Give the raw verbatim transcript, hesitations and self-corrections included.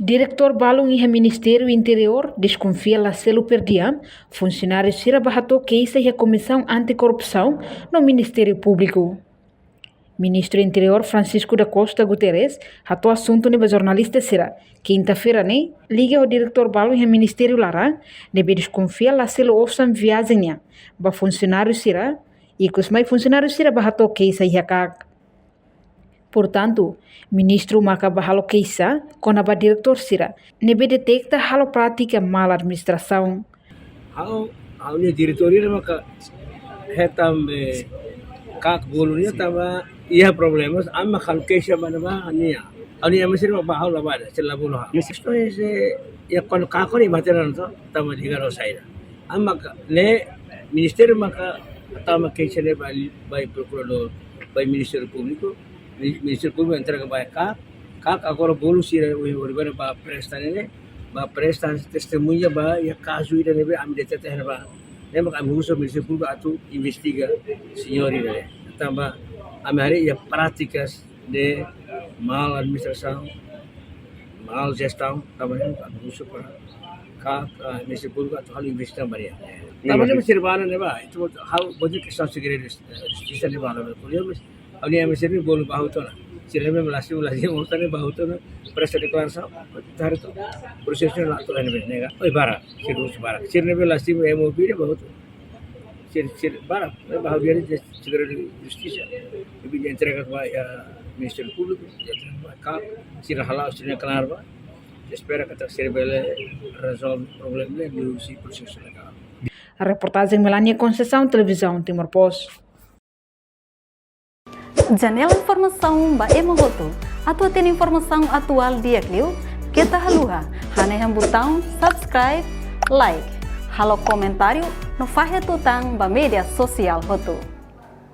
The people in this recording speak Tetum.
Diretór balun iha Ministériu Interiór deskonfia la selu perdiam funsionáriu sira ba hato'o keixa iha Komisaun Anti-Korrupsaun no Ministériu Públiku. Ministru Interiór Francisco da Costa Guterres hato'o asuntu ne'e ba jornalista sira kinta-feira ne'e, liga ho diretór balun iha ministériu laran ne'ebé deskonfia la selu osan viajen nian ba funsionáriu sira, ikusmai funsionáriu sira ba hato'o keixa iha KAK. Portantu, ministru maka ba halo keixa kona-ba diretór sira ne'ebé deteta halo prátika mal administrasaun. Ha'u, ha'u-nia diretór ida maka hetan be KAK bolu nian tanba iha problema, ami halo keixa ba ne'ebá nia. Ha'u-nia M S R ba ha'u la bada, sira la bolu ha'u. Yes. Isto ese, ya kuandu KAK ne'e materan to, tanba liga ho saida. Ami maka, ne'e, ministériu maka tama keixa ne'e ba, ba prokuradór, ba Ministériu Públiku, Mi-, Ministériu Públiku entrega ba KAK, KAK agora bolu sira, o, o, ba presta ne'e, ba presta testemuña ba iha kazu ida ne'ebé ami deteta ne'ebá. Ne'e maka ami husu Ministériu Públiku atu investiga señór ida ne'e. Tanba ami haree iha prátikas de mal administrasaun, mal jestaun, tanba ne'e ami husu para KAK, ah, Ministériu Públiku atu halo investigasaun ba nia. Tanba ne'e sira bá ne'ebá, itu ha'u, buat kestaun segredu, eh, justisa ne'ebá, la bolu, mas ha'u-nia M S R bolu ba ha'u tiha ona. Sira ne'ebé lastimu, lastimu, osan ne'e ba ha'u tiha ona, presta deklarasaun, tar tu, prosesu la tu ne'ebé, nega. Oi, barak, sira husu barak. Sira ne'ebé lastimu, M O P ne'e ba ha'u tiha ona. Sira, sira barak, ne'e ba ha'u tiha ona, segredu justisa. Ne'ebé nia entrega ba iha Ministériu Públiku, nia entrega ba KAK, sira hala'o, sira klaru ba. Espera katak sira bele rezolve problema ne'e liuhusi prosesu legál. Reportajen Melania Conceição, Televizaun Timor Post. Janela informasaun ba ema hotu. Atu hatene informasaun atuál di'ak liu, keta haluha hanehan butaun subscribe, like, halo komentáriu no fahe tutan ba média sosiál hotu.